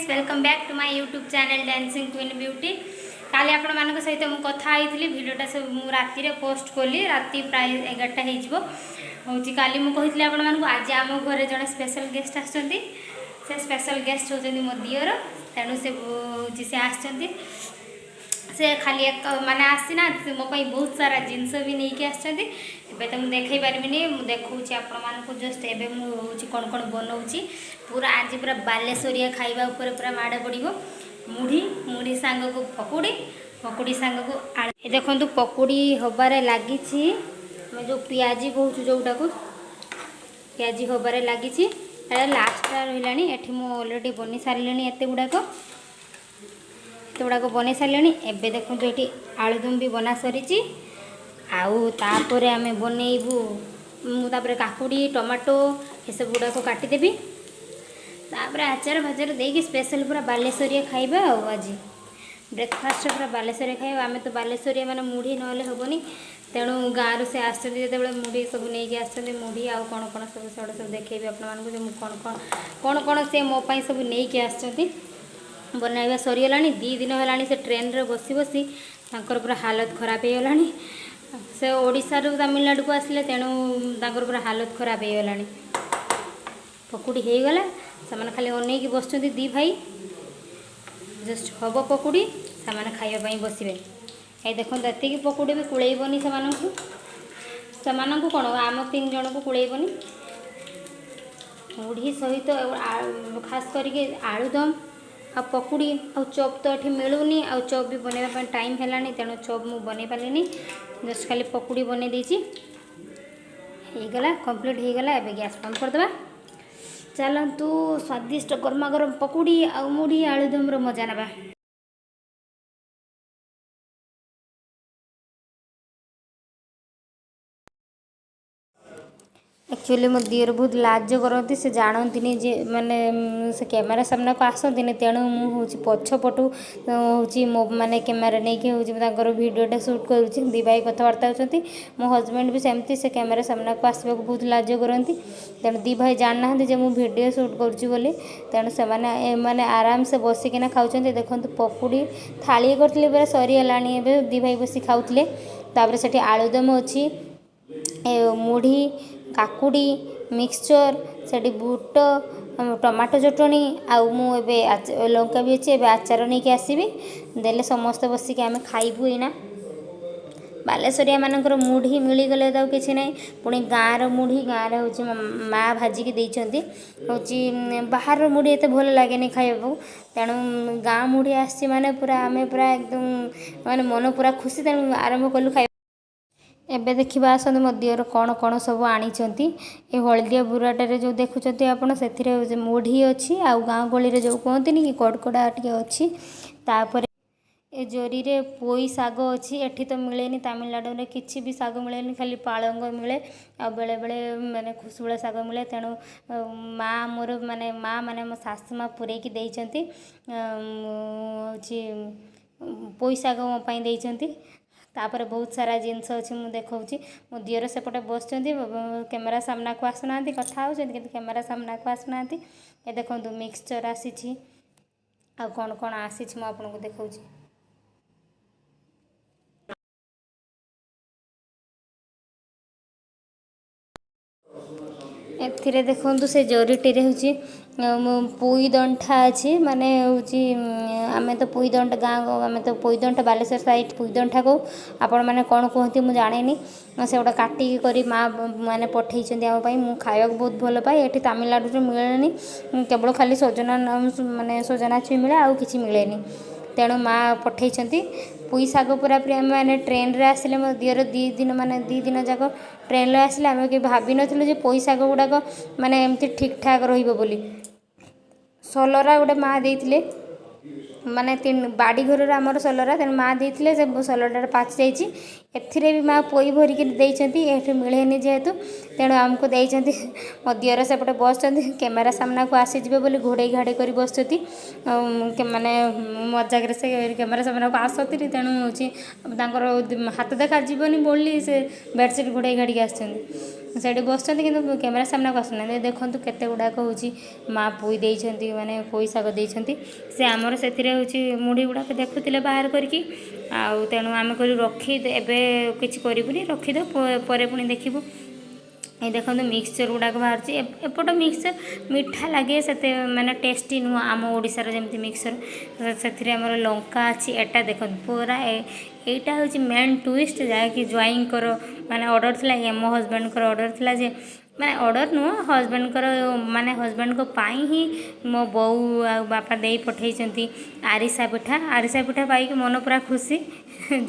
Welcome back to my YouTube channel Dancing Queen Beauty। କାଲି ଆପଣମାନଙ୍କ ସହିତ ମୁଁ କଥା ହେଇଥିଲି। ଭିଡ଼ିଓଟା ସବୁ ମୁଁ ରାତିରେ ପୋଷ୍ଟ କଲି, ରାତି ପ୍ରାୟ 11ଟା ହେଇଯିବ ହେଉଛି। କାଲି ମୁଁ କହିଥିଲି ଆପଣମାନଙ୍କୁ, ଆଜି ଆମ ଘରେ ଜଣେ ସ୍ପେଶାଲ ଗେଷ୍ଟ ଆସିଛନ୍ତି। ସେ ସ୍ପେଶାଲ ଗେଷ୍ଟ ହେଉଛନ୍ତି ମୋ ଦିଅର। ତେଣୁ ସେ ହେଉଛି ସେ ଆସିଛନ୍ତି। ସେ ଖାଲି ଏକ ମାନେ ଆସିନାହାନ୍ତି, ସେ ମୋ ପାଇଁ ବହୁତ ସାରା ଜିନିଷ ବି ନେଇକି ଆସିଛନ୍ତି। ଏବେ ତ ମୁଁ ଦେଖାଇ ପାରିବିନି। ମୁଁ ଦେଖାଉଛି ଆପଣମାନଙ୍କୁ ଜଷ୍ଟ ଏବେ ମୁଁ ହେଉଛି କ'ଣ କ'ଣ ବନଉଛି। ପୁରା ଆଜି ପୁରା ବାଲେଶ୍ୱରିଆ ଖାଇବା ଉପରେ ପୁରା ମାଡ଼ ପଡ଼ିବ। ମୁଢ଼ି, ମୁଢ଼ି ସାଙ୍ଗକୁ ପକୁଡ଼ି, ପକୁଡ଼ି ସାଙ୍ଗକୁ ଆଳୁ। ଏ ଦେଖନ୍ତୁ, ପକୁଡ଼ି ହେବାରେ ଲାଗିଛି। ଆମେ ଯେଉଁ ପିଆଜି କହୁଛୁ ଯେଉଁଟାକୁ, ପିଆଜି ହେବାରେ ଲାଗିଛି। ଏଇଟା ଲାଷ୍ଟଟା ରହିଲାଣି। ଏଠି ମୁଁ ଅଲରେଡ଼ି ବନେଇ ସାରିଲିଣି ଏତେ ଗୁଡ଼ାକ, ଏତେ ଗୁଡ଼ାକ ବନେଇ ସାରିଲିଣି। ଏବେ ଦେଖନ୍ତୁ, ଏଠି ଆଳୁଦମ ବି ବନା ସରିଛି। ଆଉ ତାପରେ ଆମେ ବନେଇବୁ, ମୁଁ ତାପରେ କାକୁଡ଼ି, ଟମାଟୋ ଏସବୁ ଗୁଡ଼ାକ କାଟିଦେବି। ତାପରେ ଆଚାର ଫାଚାର ଦେଇକି ସ୍ପେଶାଲ ପୁରା ବାଲେଶ୍ୱରିଆ ଖାଇବା। ଆଉ ଆଜି ବ୍ରେକଫାଷ୍ଟ ପୁରା ବାଲେଶ୍ୱରିଆ ଖାଇବା। ଆମେ ତ ବାଲେଶ୍ୱରିଆ ମାନେ, ମୁଢ଼ି ନହେଲେ ହେବନି। ତେଣୁ ଗାଁରୁ ସେ ଆସିଛନ୍ତି ଯେତେବେଳେ, ମୁଢ଼ି ସବୁ ନେଇକି ଆସିଛନ୍ତି। ମୁଢ଼ି ଆଉ କ'ଣ କ'ଣ ସବୁ, ସେଗୁଡ଼ା ସବୁ ଦେଖେଇବି ଆପଣମାନଙ୍କୁ ଯେ ମୁଁ କ'ଣ କ'ଣ କ'ଣ କ'ଣ ସେ ମୋ ପାଇଁ ସବୁ ନେଇକି ଆସିଛନ୍ତି। ବନାଇବା ସରିଗଲାଣି। 2 ଦିନ ହେଲାଣି ସେ ଟ୍ରେନରେ ବସି ବସି ତାଙ୍କର ପୁରା ହାଲତ ଖରାପ ହେଇଗଲାଣି। ସେ ଓଡ଼ିଶାରୁ ତାମିଲନାଡ଼ୁକୁ ଆସିଲେ, ତେଣୁ ତାଙ୍କର ପୁରା ହାଲତ ଖରାପ ହେଇଗଲାଣି। ପକୁଡ଼ି ହେଇଗଲା। ସେମାନେ ଖାଲି ଅନେଇକି ବସିଛନ୍ତି ଦୁଇ ଭାଇ। ଜଷ୍ଟ ହେବ ପକୁଡ଼ି, ସେମାନେ ଖାଇବା ପାଇଁ ବସିବେ। ଏଇ ଦେଖନ୍ତୁ, ଏତିକି ପକୁଡ଼ି ବି କୁଳେଇବନି ସେମାନଙ୍କୁ। ସେମାନଙ୍କୁ କ'ଣ, ଆମ ତିନି ଜଣଙ୍କୁ କୁଳେଇବନି। ମୁଢ଼ି ସହିତ ଖାସ କରିକି ଆଳୁଦମ ଆଉ ପକୁଡ଼ି। ଆଉ ଚପ୍ ତ ଏଠି ମିଳୁନି, ଆଉ ଚପ୍ ବି ବନେଇବା ପାଇଁ ଟାଇମ୍ ହେଲାନି। ତେଣୁ ଚପ୍ ମୁଁ ବନେଇ ପାରିଲିନି, ଜଷ୍ଟ ଖାଲି ପକୁଡ଼ି ବନେଇ ଦେଇଛି। ହେଇଗଲା, କମ୍ପ୍ଲିଟ୍ ହେଇଗଲା। ଏବେ ଗ୍ୟାସ୍ ବନ୍ଦ କରିଦେବା। ଚାଲନ୍ତୁ, ସ୍ୱାଦିଷ୍ଟ ଗରମା ଗରମ ପକୁଡ଼ି ଆଉ ମୁଢ଼ି ଆଳୁଦମର ମଜା ନେବା। ଆକ୍ଚୁଆଲି ମୋ ଦିଅର ବହୁତ ଲାଜ କରନ୍ତି। ସେ ଜାଣନ୍ତିନି ଯେ ମାନେ ସେ କ୍ୟାମେରା ସାମ୍ନାକୁ ଆସନ୍ତିନି। ତେଣୁ ମୁଁ ହେଉଛି ପଛପଟୁ ହେଉଛି ମୋ ମାନେ କ୍ୟାମେରା ନେଇକି ହେଉଛି ମୁଁ ତାଙ୍କର ଭିଡ଼ିଓଟା ସୁଟ୍ କରୁଛି। ଦୁଇ ଭାଇ କଥାବାର୍ତ୍ତା ହେଉଛନ୍ତି। ମୋ ହଜବେଣ୍ଡ ବି ସେମିତି, ସେ କ୍ୟାମେରା ସାମ୍ନାକୁ ଆସିବାକୁ ବହୁତ ଲାଜ କରନ୍ତି। ତେଣୁ ଦୁଇ ଭାଇ ଜାଣିନାହାନ୍ତି ଯେ ମୁଁ ଭିଡ଼ିଓ ସୁଟ୍ କରୁଛି ବୋଲି। ତେଣୁ ସେମାନେ ଏମାନେ ଆରାମସେ ବସିକିନା ଖାଉଛନ୍ତି। ଦେଖନ୍ତୁ, ପକୁଡ଼ି ଥାଳି କରିଥିଲେ, ପୁରା ସରିଗଲାଣି। ଏବେ ଦୁଇ ଭାଇ ବସି ଖାଉଥିଲେ। ତାପରେ ସେଠି ଆଳୁଦମ ଅଛି, ଏ ମୁଢ଼ି, କାକୁଡ଼ି, ମିକ୍ସଚର୍, ସେଠି ବୁଟ, ଟମାଟୋ ଚଟଣି। ଆଉ ମୁଁ ଏବେ ଲଙ୍କା ବି ଅଛି। ଏବେ ଆଚାର ନେଇକି ଆସିବି, ଦେଲେ ସମସ୍ତେ ବସିକି ଆମେ ଖାଇବୁ ଏଇନା। ବାଲେଶ୍ୱରିଆ ମାନଙ୍କର ମୁଢ଼ି ମିଳିଗଲେ ତ ଆଉ କିଛି ନାହିଁ। ପୁଣି ଗାଁର ମୁଢ଼ି, ଗାଁରେ ହେଉଛି ମା ଭାଜିକି ଦେଇଛନ୍ତି। ହେଉଛି ବାହାରର ମୁଢ଼ି ଏତେ ଭଲ ଲାଗେନି ଖାଇବାକୁ। ତେଣୁ ଗାଁ ମୁଢ଼ି ଆସିଛି ମାନେ ପୁରା ଆମେ ପୁରା ଏକଦମ ମାନେ ମନ ପୁରା ଖୁସି। ତେଣୁ ଆରମ୍ଭ କଲୁ ଖାଇବା। ଏବେ ଦେଖିବା ଆସନ୍ତୁ, ମୋ ଦିଅର କ'ଣ କ'ଣ ସବୁ ଆଣିଛନ୍ତି। ଏ ହଳଦିଆ ବୁରାଟାରେ ଯେଉଁ ଦେଖୁଛନ୍ତି ଆପଣ, ସେଥିରେ ହେଉଛି ମୁଢ଼ି ଅଛି। ଆଉ ଗାଁ ଗହଳିରେ ଯେଉଁ କୁହନ୍ତିନି କି, କଡ଼କଡ଼ା ଟିକେ ଅଛି। ତାପରେ ଏ ଜରିରେ ପୋଇ ଶାଗ ଅଛି। ଏଠି ତ ମିଳେନି, ତାମିଲନାଡ଼ୁରେ କିଛି ବି ଶାଗ ମିଳେନି। ଖାଲି ପାଳଙ୍ଗ ମିଳେ ଆଉ ବେଳେବେଳେ ମାନେ ଖୁସୁଳା ଶାଗ ମିଳେ। ତେଣୁ ମା ମୋର ମାନେ ମା ମାନେ ମୋ ଶାଶୁ ମା ପୂରେଇକି ଦେଇଛନ୍ତି। ହେଉଛି ପୋଇ ଶାଗ ମୋ ପାଇଁ ଦେଇଛନ୍ତି। ତାପରେ ବହୁତ ସାରା ଜିନିଷ ଅଛି, ମୁଁ ଦେଖାଉଛି। ମୋ ଦିଅର ସେପଟେ ବସିଛନ୍ତି, କ୍ୟାମେରା ସାମ୍ନାକୁ ଆସୁନାହାନ୍ତି। କଥା ହେଉଛନ୍ତି କିନ୍ତୁ କ୍ୟାମେରା ସାମ୍ନାକୁ ଆସୁନାହାନ୍ତି। ଏ ଦେଖନ୍ତୁ, ମିକ୍ସଚର୍ ଆସିଛି। ଆଉ କ'ଣ କ'ଣ ଆସିଛି ମୁଁ ଆପଣଙ୍କୁ ଦେଖାଉଛି। ଏଥିରେ ଦେଖନ୍ତୁ, ସେ ଜରିଟିରେ ହେଉଛି ପୋଇ ଦଣ୍ଠା ଅଛି। ମାନେ ହେଉଛି ଆମେ ତ ପୋଇ ଦଣ୍ଟା ଗାଁ, ଆମେ ତ ପୋଇ ଦଣ୍ଟା, ବାଲେଶ୍ୱର ସାଇଡ଼୍ ପୋଇ ଦଣ୍ଟା କହୁ। ଆପଣମାନେ କ'ଣ କୁହନ୍ତି ମୁଁ ଜାଣିନି। ସେଗୁଡ଼ା କାଟିକି କରି ମା ମାନେ ପଠେଇଛନ୍ତି ଆମ ପାଇଁ। ମୁଁ ଖାଇବାକୁ ବହୁତ ଭଲ ପାଏ। ଏଠି ତାମିଲନାଡ଼ୁରେ ମିଳେନି, କେବଳ ଖାଲି ସଜନା, ମାନେ ସଜନା ଛୁଇଁ ମିଳେ, ଆଉ କିଛି ମିଳେନି। ତେଣୁ ମା ପଠେଇଛନ୍ତି ପୋଇ ଶାଗ। ପୁରାପୁରି ଆମେ ମାନେ ଟ୍ରେନରେ ଆସିଲେ, ମୋ ଦିଅର 2 ଦିନ ମାନେ 2 ଦିନ ଯାକ ଟ୍ରେନରେ ଆସିଲେ। ଆମେ କେବେ ଭାବିନଥିଲୁ ଯେ ପୋଇ ଶାଗ ଗୁଡ଼ାକ ମାନେ ଏମିତି ଠିକ୍ ଠାକ୍ ରହିବ ବୋଲି। ସଲରା ଗୋଟେ ମା ଦେଇଥିଲେ, ମାନେ ତିନି ବାଡ଼ି ଘରର ଆମର ସଲରା। ତେଣୁ ମା ଦେଇଥିଲେ, ସେ ସଲରାଟା ପାଚି ଯାଇଛି। ଏଥିରେ ବି ମା ପୋଇ ଭରିକି ଦେଇଛନ୍ତି। ଏଠି ମିଳେନି ଯେହେତୁ, ତେଣୁ ଆମକୁ ଦେଇଛନ୍ତି। ମୋ ଦିଅର ସେପଟେ ବସିଛନ୍ତି, କ୍ୟାମେରା ସାମ୍ନାକୁ ଆସିଯିବେ ବୋଲି ଘୋଡ଼େଇ ଘାଡ଼େଇ କରି ବସିଛନ୍ତି। ଆଉ ମାନେ ମଜାକରେ ସେ କ୍ୟାମେରା ସାମ୍ନାକୁ ଆସନ୍ତିନି, ତେଣୁ ହେଉଛି ତାଙ୍କର ହାତ ଦେଖାଯିବନି ବୋଲି ସେ ବେଡ଼ସିଟ୍ ଘୋଡ଼େଇ ଘାଡ଼ିକି ଆସିଛନ୍ତି। ସେଇଠି ବସିଛନ୍ତି କିନ୍ତୁ କ୍ୟାମେରା ସାମ୍ନାକୁ ଆସୁନାହାନ୍ତି। ଦେଖନ୍ତୁ କେତେ ଗୁଡ଼ାକ ହେଉଛି ମା ପୋଇ ଦେଇଛନ୍ତି, ମାନେ ପୋଇ ଶାଗ ଦେଇଛନ୍ତି। ସେ ଆମର ସେଥିରେ ହେଉଛି ମୁଢ଼ି ଗୁଡ଼ାକ ଦେଖୁଥିଲେ ବାହାର କରିକି। ଆଉ ତେଣୁ ଆମେ କହିଲୁ ରଖି, ଏବେ କିଛି କରିବୁନି, ରଖିଦେ, ପରେ ପୁଣି ଦେଖିବୁ। ଏ ଦେଖନ୍ତୁ ମିକ୍ସଚର୍ ଗୁଡ଼ାକ ବାହାରୁଛି। ଏପଟ ମିକ୍ସଚର୍ ମିଠା ଲାଗେ, ସେତେ ମାନେ ଟେଷ୍ଟି ନୁହଁ ଆମ ଓଡ଼ିଶାର ଯେମିତି ମିକ୍ସଚର୍। ସେଥିରେ ଆମର ଲଙ୍କା ଅଛି। ଏଟା ଦେଖନ୍ତୁ ପୁରା ଏଇଟା ହେଉଛି ମେନ୍ ଟୁଇଷ୍ଟ, ଯାହାକି ଜ୍ୱାଇଁଙ୍କର ମାନେ ଅର୍ଡ଼ର ଥିଲା। ଇଏ ମୋ ହଜବେଣ୍ଡଙ୍କର ଅର୍ଡ଼ର ଥିଲା ଯେ, ମାନେ ଅର୍ଡ଼ର ନୁହଁ, ହଜବେଣ୍ଡଙ୍କର ମାନେ ହଜବେଣ୍ଡଙ୍କ ପାଇଁ ହିଁ ମୋ ବୋଉ ଆଉ ବାପା ଦେଇ ପଠେଇଛନ୍ତି ଆରିସା ପିଠା। ଆରିସା ପିଠା ପାଇକି ମନ ପୁରା ଖୁସି,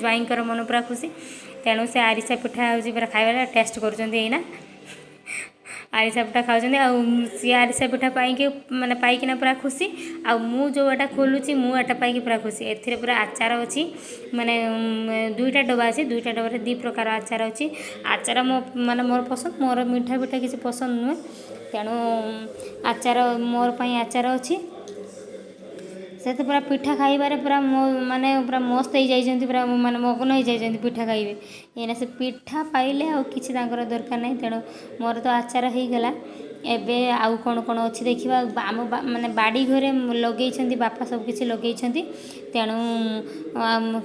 ଜ୍ୱାଇଁଙ୍କର ମନ ପୁରା ଖୁସି। ତେଣୁ ସେ ଆରିସା ପିଠା ହେଉଛି ପୁରା ଖାଇବାଟା ଟେଷ୍ଟ କରୁଛନ୍ତି। ଏଇନା ଆରିସା ପିଠା ଖାଉଛନ୍ତି। ଆଉ ସିଏ ଆରିସା ପିଠା ପାଇକି ମାନେ ପାଇକିନା ପୁରା ଖୁସି। ଆଉ ମୁଁ ଯେଉଁ ଏଟା ଖୋଲୁଛି, ମୁଁ ଏଟା ପାଇକି ପୁରା ଖୁସି। ଏଥିରେ ପୁରା ଆଚାର ଅଛି, ମାନେ ଦୁଇଟା ଡବା ଅଛି, ଦୁଇଟା ଡବାରେ ଦୁଇ ପ୍ରକାର ଆଚାର ଅଛି। ଆଚାର ମୋ ମାନେ ମୋର ପସନ୍ଦ, ମୋର ମିଠା ପିଠା କିଛି ପସନ୍ଦ ନୁହେଁ, ତେଣୁ ଆଚାର ମୋର ପାଇଁ ଆଚାର ଅଛି। ସେ ତ ପୁରା ପିଠା ଖାଇବାରେ ପୁରା ମୋ ମାନେ ପୁରା ମସ୍ତ ହେଇଯାଇଛନ୍ତି, ପୁରା ମାନେ ମଗ୍ନ ହେଇଯାଇଛନ୍ତି ପିଠା ଖାଇବେ। ଏଇନା ସେ ପିଠା ପାଇଲେ ଆଉ କିଛି ତାଙ୍କର ଦରକାର ନାହିଁ। ତେଣୁ ମୋର ତ ଆଚାର ହେଇଗଲା, ଏବେ ଆଉ କ'ଣ କ'ଣ ଅଛି ଦେଖିବା। ଆମ ମାନେ ବାଡ଼ି ଘରେ ଲଗେଇଛନ୍ତି ବାପା, ସବୁ କିଛି ଲଗେଇଛନ୍ତି। ତେଣୁ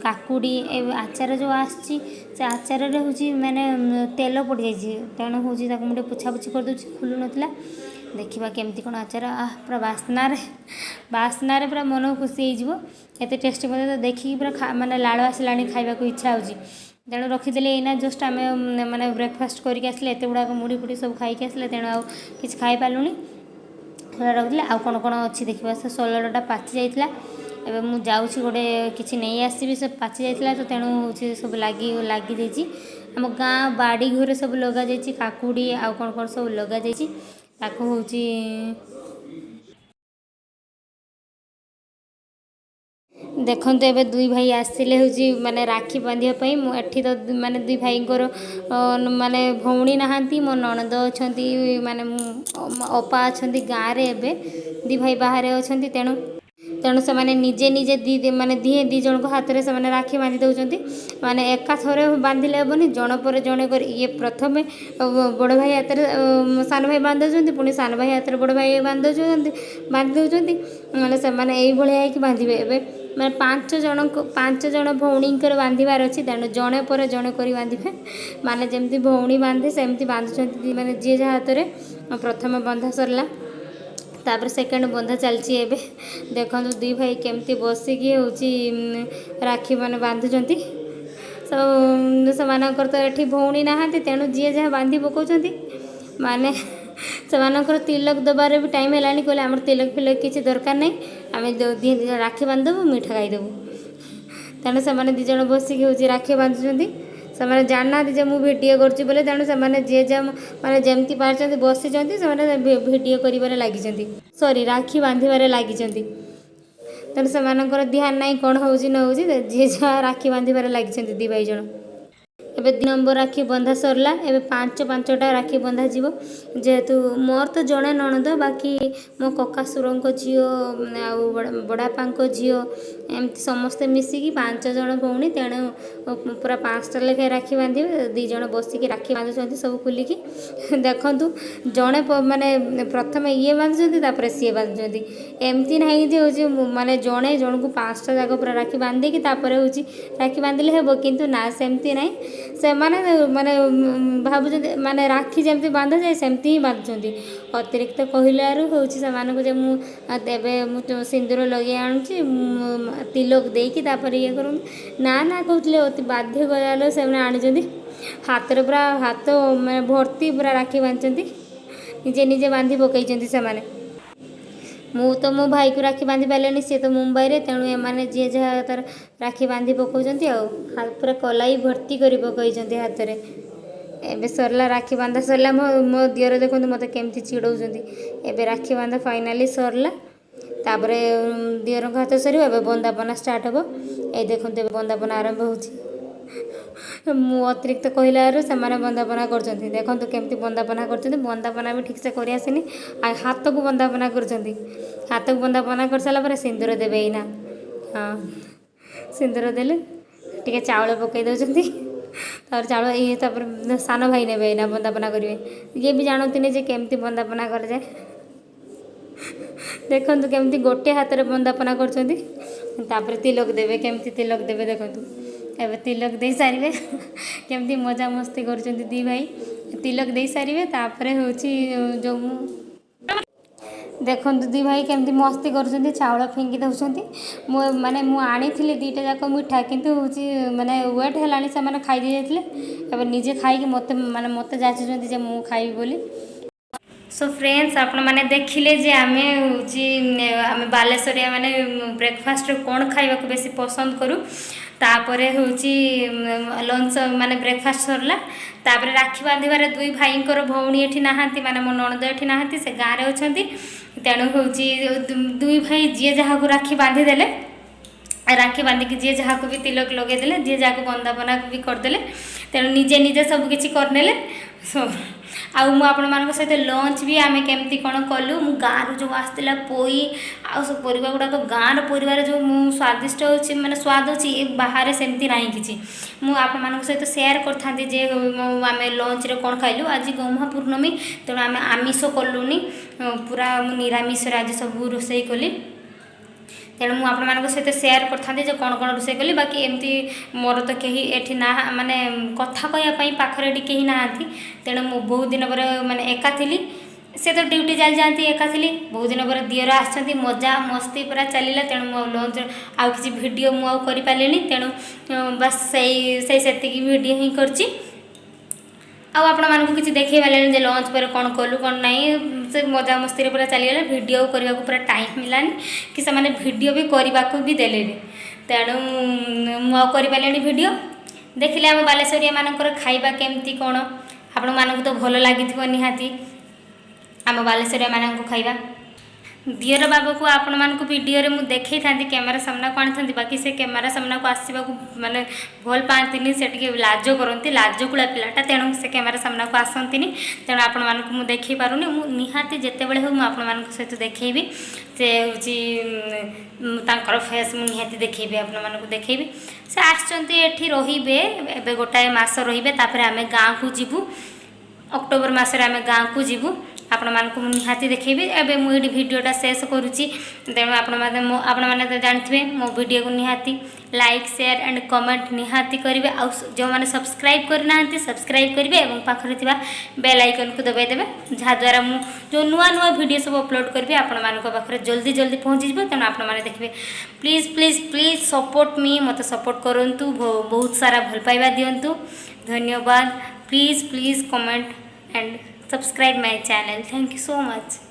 କାକୁଡ଼ି, ଏ ଆଚାର ଯେଉଁ ଆସିଛି ସେ ଆଚାରରେ ହେଉଛି ମାନେ ତେଲ ପଡ଼ିଯାଇଛି, ତେଣୁ ହେଉଛି ତାକୁ ମୁଁ ଟିକେ ପୋଛାପୋଛି କରିଦେଉଛି, ଖୋଲୁନଥିଲା। ଦେଖିବା କେମିତି କ'ଣ ଆଚାର। ପୁରା ବାସ୍ନାରେ ବାସ୍ନାରେ ପୁରା ମନ ଖୁସି ହେଇଯିବ, ଏତେ ଟେଷ୍ଟି। ମୋତେ ତ ଦେଖିକି ପୁରା ମାନେ ଲାଳ ଆସିଲାଣି, ଖାଇବାକୁ ଇଚ୍ଛା ହେଉଛି। ତେଣୁ ରଖିଦେଲି। ଏଇନା ଜଷ୍ଟ ଆମେ ମାନେ ବ୍ରେକଫାଷ୍ଟ କରିକି ଆସିଲେ, ଏତେ ଗୁଡ଼ାକ ମୁଢ଼ି ଫୁଡ଼ି ସବୁ ଖାଇକି ଆସିଲେ, ତେଣୁ ଆଉ କିଛି ଖାଇପାରିଲୁନି, ସେଟା ରଖିଥିଲେ। ଆଉ କ'ଣ କ'ଣ ଅଛି ଦେଖିବା। ସେ ସୋଲରଟା ପାଚି ଯାଇଥିଲା, ଏବେ ମୁଁ ଯାଉଛି ଗୋଟେ କିଛି ନେଇ ଆସିବି। ସେ ପାଚି ଯାଇଥିଲା ତ, ତେଣୁ ହେଉଛି ସବୁ ଲାଗି ଲାଗିଯାଇଛି। ଆମ ଗାଁ ବାଡ଼ି ଘରେ ସବୁ ଲଗାଯାଇଛି, କାକୁଡ଼ି ଆଉ କ'ଣ କ'ଣ ସବୁ ଲଗାଯାଇଛି। ତାକୁ ହେଉଛି ଦେଖନ୍ତୁ, ଏବେ ଦୁଇ ଭାଇ ଆସିଲେ ହେଉଛି ମାନେ ରାକ୍ଷୀ ବାନ୍ଧିବା ପାଇଁ। ମୁଁ ଏଠି ତ ମାନେ ଦୁଇ ଭାଇଙ୍କର ମାନେ ଭଉଣୀ ନାହାନ୍ତି, ମୋ ନଣନ୍ଦ ଅଛନ୍ତି, ମାନେ ଅପା ଅଛନ୍ତି ଗାଁରେ, ଏବେ ଦୁଇ ଭାଇ ବାହାରେ ଅଛନ୍ତି। ତେଣୁ ସେମାନେ ନିଜେ ନିଜେ ଦୁଇ ମାନେ ଦିହେଁ ଦୁଇ ଜଣଙ୍କ ହାତରେ ସେମାନେ ରାକ୍ଷୀ ବାନ୍ଧି ଦେଉଛନ୍ତି। ମାନେ ଏକାଥରେ ବାନ୍ଧିଲେ ହେବନି, ଜଣ ପରେ ଜଣେ କରି ଇଏ ପ୍ରଥମେ ବଡ଼ ଭାଇ ହାତରେ ସାନ ଭାଇ ବାନ୍ଧି ଦେଉଛନ୍ତି, ପୁଣି ସାନ ଭାଇ ହାତରେ ବଡ଼ ଭାଇ ବାନ୍ଧି ଦେଉଛନ୍ତି। ମାନେ ସେମାନେ ଏଇଭଳିଆ ହେଇକି ବାନ୍ଧିବେ। ଏବେ ମାନେ ପାଞ୍ଚ ଜଣଙ୍କ, ପାଞ୍ଚ ଜଣ ଭଉଣୀଙ୍କର ବାନ୍ଧିବାର ଅଛି, ତେଣୁ ଜଣେ ପରେ ଜଣେ କରି ବାନ୍ଧିବେ। ମାନେ ଯେମିତି ଭଉଣୀ ବାନ୍ଧେ ସେମିତି ବାନ୍ଧୁଛନ୍ତି, ମାନେ ଯିଏ ଯାହା ହାତରେ। ପ୍ରଥମ ବନ୍ଧା ସରିଲା, ତାପରେ ସେକେଣ୍ଡ ବନ୍ଧା ଚାଲିଛି। ଏବେ ଦେଖନ୍ତୁ ଦୁଇ ଭାଇ କେମିତି ବସିକି ହେଉଛି ରାକ୍ଷୀ ମାନେ ବାନ୍ଧୁଛନ୍ତି। ସେମାନଙ୍କର ତ ଏଠି ଭଉଣୀ ନାହାନ୍ତି, ତେଣୁ ଯିଏ ଯାହା ବାନ୍ଧି ପକାଉଛନ୍ତି। ମାନେ ସେମାନଙ୍କର ତିଲକ ଦେବାର ବି ଟାଇମ୍ ହେଲାଣି। କହିଲେ ଆମର ତିଲକ ଫିଲକ କିଛି ଦରକାର ନାହିଁ, ଆମେ ଦୁଇ ଜଣ ରାକ୍ଷୀ ବାନ୍ଧିଦେବୁ, ମିଠା ଖାଇଦେବୁ। ତେଣୁ ସେମାନେ ଦୁଇ ଜଣ ବସିକି ହେଉଛି ରାକ୍ଷୀ ବାନ୍ଧୁଛନ୍ତି। ସେମାନେ ଜାଣିନାହାନ୍ତି ଯେ ମୁଁ ଭିଡ଼ିଓ କରୁଛି ବୋଲି। ତେଣୁ ସେମାନେ ଯିଏ ଯାହା ମାନେ ଯେମିତି ପାରିଛନ୍ତି ବସିଛନ୍ତି, ସେମାନେ ଭିଡ଼ିଓ କରିବାରେ ଲାଗିଛନ୍ତି, ସରି ରାକ୍ଷୀ ବାନ୍ଧିବାରେ ଲାଗିଛନ୍ତି। ତେଣୁ ସେମାନଙ୍କର ଧ୍ୟାନ ନାହିଁ କ'ଣ ହେଉଛି ନ ହେଉଛି, ଯିଏ ଯାହା ରାକ୍ଷୀ ବାନ୍ଧିବାରେ ଲାଗିଛନ୍ତି ଦୁଇ ଭାଇ ଜଣ। ଏବେ 2 ନମ୍ବର ରାକ୍ଷୀ ବନ୍ଧା ସରିଲା, ଏବେ ପାଞ୍ଚ ପାଞ୍ଚଟା ରାକ୍ଷୀ ବନ୍ଧାଯିବ। ଯେହେତୁ ମୋର ତ ଜଣେ ନଣନ୍ଦ, ବାକି ମୋ କକାଶୁରଙ୍କ ଝିଅ ଆଉ ବଡ଼ବାପାଙ୍କ ଝିଅ, ଏମିତି ସମସ୍ତେ ମିଶିକି ପାଞ୍ଚ ଜଣ ଭଉଣୀ, ତେଣୁ ପୁରା 5ଟା ଲେଖାଏଁ ରାକ୍ଷୀ ବାନ୍ଧିବେ। ଦୁଇ ଜଣ ବସିକି ରାକ୍ଷୀ ବାନ୍ଧୁଛନ୍ତି ସବୁ ଖୋଲିକି। ଦେଖନ୍ତୁ, ଜଣେ ମାନେ ପ୍ରଥମେ ଇଏ ବାନ୍ଧୁଛନ୍ତି, ତାପରେ ସିଏ ବାନ୍ଧୁଛନ୍ତି। ଏମିତି ନାହିଁ ଯେ ହେଉଛି ମାନେ ଜଣେ ଜଣକୁ 5ଟା ଯାକ ପୁରା ରାକ୍ଷୀ ବାନ୍ଧିକି ତାପରେ ହେଉଛି ରାକ୍ଷୀ ବାନ୍ଧିଲେ ହେବ, କିନ୍ତୁ ନା, ସେମିତି ନାହିଁ। ସେମାନେ ମାନେ ଭାବୁଛନ୍ତି ମାନେ ରାକ୍ଷୀ ଯେମିତି ବାନ୍ଧାଯାଏ ସେମିତି ହିଁ ବାନ୍ଧୁଛନ୍ତି। ଅତିରିକ୍ତ କହିଲାରୁ ହେଉଛି ସେମାନଙ୍କୁ ଯେ ମୁଁ ଏବେ ମୁଁ ସିନ୍ଦୁର ଲଗେଇ ଆଣୁଛି, ମୁଁ ତିଲକ ଦେଇକି ତାପରେ ଇଏ କରନ୍ତୁ, ନା ନା କହୁଥିଲେ। ଅତି ବାଧ୍ୟ କଲାରୁ ସେମାନେ ଆଣିଛନ୍ତି। ହାତରେ ପୁରା ହାତ ମାନେ ଭର୍ତ୍ତି ପୁରା ରାକ୍ଷୀ ବାନ୍ଧିଛନ୍ତି, ନିଜେ ନିଜେ ବାନ୍ଧି ପକାଇଛନ୍ତି ସେମାନେ। ମୁଁ ତ ମୋ ଭାଇକୁ ରାକ୍ଷୀ ବାନ୍ଧି ପାରିଲିନି, ସିଏ ତ ମୁମ୍ବାଇରେ, ତେଣୁ ଏମାନେ ଯିଏ ଯାହା ତାର ରାକ୍ଷୀ ବାନ୍ଧି ପକାଉଛନ୍ତି। ଆଉ ପୁରା କଲାଇ ଭର୍ତ୍ତି କରି ପକାଇଛନ୍ତି ହାତରେ। ଏବେ ସରିଲା, ରାକ୍ଷୀ ବାନ୍ଧା ସରିଲା। ମୋ ଦିଅର ଦେଖନ୍ତୁ ମୋତେ କେମିତି ଚିଡ଼ଉଛନ୍ତି। ଏବେ ରାକ୍ଷୀ ବାନ୍ଧା ଫାଇନାଲି ସରିଲା, ତାପରେ ଦିଅରଙ୍କ ହାତ ସରିବ, ଏବେ ବନ୍ଦାପନା ଷ୍ଟାର୍ଟ ହେବ। ଏଇ ଦେଖନ୍ତୁ, ଏବେ ବନ୍ଦାପନା ଆରମ୍ଭ ହେଉଛି। ମୁଁ ଅତିରିକ୍ତ କହିଲାରୁ ସେମାନେ ବନ୍ଦାପନା କରୁଛନ୍ତି। ଦେଖନ୍ତୁ କେମିତି ବନ୍ଦାପନା କରୁଛନ୍ତି। ବନ୍ଦାପନା ବି ଠିକ୍ସେ କରି ଆସିନି। ଆଉ ହାତକୁ ବନ୍ଦାପନା କରୁଛନ୍ତି। ହାତକୁ ବନ୍ଦାପନା କରିସାରିଲା ପରେ ସିନ୍ଦୁର ଦେବେ ଏଇନା। ହଁ, ସିନ୍ଦୁର ଦେଲେ, ଟିକେ ଚାଉଳ ପକାଇ ଦେଉଛନ୍ତି। ତାପରେ ଚାଉଳ ଇଏ, ତାପରେ ସାନ ଭାଇ ନେବେ ଏଇନା, ବନ୍ଦାପନା କରିବେ। ଇଏ ବି ଜାଣନ୍ତିନି ଯେ କେମିତି ବନ୍ଦାପନା କରାଯାଏ। ଦେଖନ୍ତୁ କେମିତି ଗୋଟିଏ ହାତରେ ବନ୍ଦାପନା କରୁଛନ୍ତି। ତାପରେ ତିଲକ ଦେବେ। କେମିତି ତିଲକ ଦେବେ ଦେଖନ୍ତୁ। ଏବେ ତିଲକ ଦେଇ ସାରିବେ। କେମିତି ମଜାମସ୍ତି କରୁଛନ୍ତି ଦୁଇ ଭାଇ। ତିଲକ ଦେଇ ସାରିବେ, ତାପରେ ହେଉଛି ଯେଉଁ ମୁଁ ଦେଖନ୍ତୁ ଦୁଇ ଭାଇ କେମିତି ମସ୍ତି କରୁଛନ୍ତି, ଚାଉଳ ଫିଙ୍ଗି ଦେଉଛନ୍ତି। ମୁଁ ମାନେ ମୁଁ ଆଣିଥିଲି ଦୁଇଟା ଯାକ ମିଠା, କିନ୍ତୁ ହେଉଛି ମାନେ ୱେଟ୍ ହେଲାଣି, ସେମାନେ ଖାଇ ଦେଇ ଯାଇଥିଲେ। ଏବେ ନିଜେ ଖାଇକି ମୋତେ ମାନେ ମୋତେ ଯାଚୁଛନ୍ତି ଯେ ମୁଁ ଖାଇବି ବୋଲି। ସୋ ଫ୍ରେଣ୍ଡସ୍, ଆପଣମାନେ ଦେଖିଲେ ଯେ ଆମେ ହେଉଛି ଆମେ ବାଲେଶ୍ୱରିଆ ମାନେ ବ୍ରେକଫାଷ୍ଟରେ କ'ଣ ଖାଇବାକୁ ବେଶୀ ପସନ୍ଦ କରୁ। ତାପରେ ହେଉଛି ଲଞ୍ଚ ମାନେ ବ୍ରେକଫାଷ୍ଟ ସରିଲା। ତାପରେ ରାକ୍ଷୀ ବାନ୍ଧିବାରେ ଦୁଇ ଭାଇଙ୍କର ଭଉଣୀ ଏଠି ନାହାନ୍ତି, ମାନେ ମୋ ନଣନ୍ଦ ଏଠି ନାହାନ୍ତି, ସେ ଗାଁରେ ଅଛନ୍ତି। ତେଣୁ ହେଉଛି ଦୁଇ ଭାଇ ଯିଏ ଯାହାକୁ ରାକ୍ଷୀ ବାନ୍ଧିଦେଲେ। ରାକ୍ଷୀ ବାନ୍ଧିକି ଯିଏ ଯାହାକୁ ବି ତିଲକ ଲଗେଇଦେଲେ, ଯିଏ ଯାହାକୁ ବନ୍ଦାପନା ବି କରିଦେଲେ। ତେଣୁ ନିଜେ ନିଜେ ସବୁ କିଛି କରିନେଲେ। ସୋ ଆଉ ମୁଁ ଆପଣମାନଙ୍କ ସହିତ ଲଞ୍ଚ ବି ଆମେ କେମିତି କ'ଣ କଲୁ, ମୁଁ ଗାଁରୁ ଯେଉଁ ଆସିଥିଲା ପୋଇ ଆଉ ସବୁ ପରିବା ଗୁଡ଼ାକ, ଗାଁର ପରିବାର ଯେଉଁ ମୁଁ ସ୍ୱାଦିଷ୍ଟ ଅଛି, ମାନେ ସ୍ୱାଦ ଅଛି, ଏ ବାହାରେ ସେମିତି ନାହିଁ କିଛି। ମୁଁ ଆପଣମାନଙ୍କ ସହିତ ସେୟାର କରିଥାନ୍ତି ଯେ ଆମେ ଲଞ୍ଚରେ କ'ଣ ଖାଇଲୁ। ଆଜି ଗହ୍ମା ପୂର୍ଣ୍ଣମୀ, ତେଣୁ ଆମେ ଆମିଷ କଲୁନି, ପୁରା ମୁଁ ନିରାମିଷରେ ଆଜି ସବୁ ରୋଷେଇ କଲି। ତେଣୁ ମୁଁ ଆପଣମାନଙ୍କ ସହିତ ସେୟାର କରିଥାନ୍ତି ଯେ କ'ଣ କ'ଣ ରୋଷେଇ କଲି। ବାକି ଏମିତି ମୋର ତ କେହି ଏଠି ନା ମାନେ କଥା କହିବା ପାଇଁ ପାଖରେ ଏଠି କେହି ନାହାନ୍ତି। ତେଣୁ ମୁଁ ବହୁତ ଦିନ ପରେ ମାନେ ଏକା ଥିଲି। ସେ ତ ଡ୍ୟୁଟି ଚାଲି ଯାଆନ୍ତି, ଏକା ଥିଲି। ବହୁତ ଦିନ ପରେ ଦିଅର ଆସିଛନ୍ତି, ମଜା ମସ୍ତି ପୁରା ଚାଲିଲା। ତେଣୁ ମୁଁ ଆଉ ଲଞ୍ଚ ଆଉ କିଛି ଭିଡ଼ିଓ ମୁଁ ଆଉ କରିପାରିଲିନି। ତେଣୁ ବାସ୍ ସେଇ ସେଇ ସେତିକି ଭିଡ଼ିଓ ହିଁ କରିଛି। ଆଉ ଆପଣମାନଙ୍କୁ କିଛି ଦେଖେଇ ପାରିଲିନି ଯେ ଲଞ୍ଚ ପରେ କ'ଣ କଲୁ କ'ଣ ନାହିଁ। ସେ ମଜାମସ୍ତିରେ ପୁରା ଚାଲିଗଲା। ଭିଡ଼ିଓ କରିବାକୁ ପୁରା ଟାଇମ୍ ମିଳିଲାନି କି ସେମାନେ ଭିଡ଼ିଓ ବି କରିବାକୁ ବି ଦେଲେନି। ତେଣୁ ମୁଁ ଆଉ କରିପାରିଲିନି ଭିଡ଼ିଓ। ଦେଖିଲେ ଆମ ବାଲେଶ୍ୱରିଆ ମାନଙ୍କର ଖାଇବା କେମିତି କ'ଣ, ଆପଣମାନଙ୍କୁ ତ ଭଲ ଲାଗିଥିବ ନିହାତି ଆମ ବାଲେଶ୍ୱରିଆ ମାନଙ୍କୁ ଖାଇବା। ଦିଅର ବାବୁକୁ ଆପଣମାନଙ୍କୁ ଭିଡ଼ିଓରେ ମୁଁ ଦେଖେଇଥାନ୍ତି, କ୍ୟାମେରା ସାମ୍ନାକୁ ଆଣିଥାନ୍ତି। ବାକି ସେ କ୍ୟାମେରା ସାମ୍ନାକୁ ଆସିବାକୁ ମାନେ ଭଲ ପାଆନ୍ତିନି। ସେ ଟିକେ ଲାଜ କରନ୍ତି, ଲାଜକୁଳା ପିଲାଟା। ତେଣୁ ସେ କ୍ୟାମେରା ସାମ୍ନାକୁ ଆସନ୍ତିନି। ତେଣୁ ଆପଣମାନଙ୍କୁ ମୁଁ ଦେଖେଇ ପାରୁନି। ମୁଁ ନିହାତି ଯେତେବେଳେ ହେଉ ମୁଁ ଆପଣମାନଙ୍କ ସହିତ ଦେଖେଇବି। ସେ ହେଉଛି ତାଙ୍କର ଫେସ୍ ମୁଁ ନିହାତି ଦେଖେଇବି, ଆପଣମାନଙ୍କୁ ଦେଖେଇବି। ସେ ଆସିଛନ୍ତି, ଏଠି ରହିବେ ଏବେ, ଗୋଟାଏ ମାସ ରହିବେ। ତାପରେ ଆମେ ଗାଁକୁ ଯିବୁ। ଅକ୍ଟୋବର ମାସରେ ଆମେ ଗାଁକୁ ଯିବୁ। ଆପଣମାନଙ୍କୁ ମୁଁ ନିହାତି ଦେଖେଇବି। ଏବେ ମୁଁ ଏଇଠି ଭିଡ଼ିଓଟା ଶେଷ କରୁଛି। ତେଣୁ ଆପଣମାନେ ମୋ ଆପଣମାନେ ତ ଜାଣିଥିବେ, ମୋ ଭିଡ଼ିଓକୁ ନିହାତି ଲାଇକ୍, ସେୟାର ଆଣ୍ଡ କମେଣ୍ଟ ନିହାତି କରିବେ। ଆଉ ଯେଉଁମାନେ ସବସ୍କ୍ରାଇବ୍ କରିନାହାନ୍ତି, ସବସ୍କ୍ରାଇବ୍ କରିବେ ଏବଂ ପାଖରେ ଥିବା ବେଲ୍ ଆଇକନ୍କୁ ଦବାଇ ଦେବେ, ଯାହାଦ୍ୱାରା ମୁଁ ଯେଉଁ ନୂଆ ନୂଆ ଭିଡ଼ିଓ ସବୁ ଅପଲୋଡ଼ କରିବି, ଆପଣମାନଙ୍କ ପାଖରେ ଜଲ୍ଦି ଜଲ୍ଦି ପହଞ୍ଚିଯିବ। ତେଣୁ ଆପଣମାନେ ଦେଖିବେ। Please, please, please support me. ମୋତେ ସପୋର୍ଟ କରନ୍ତୁ, ବହୁତ ସାରା ଭଲ ପାଇବା ଦିଅନ୍ତୁ। ଧନ୍ୟବାଦ। Please, please comment and subscribe my channel. Thank you so much.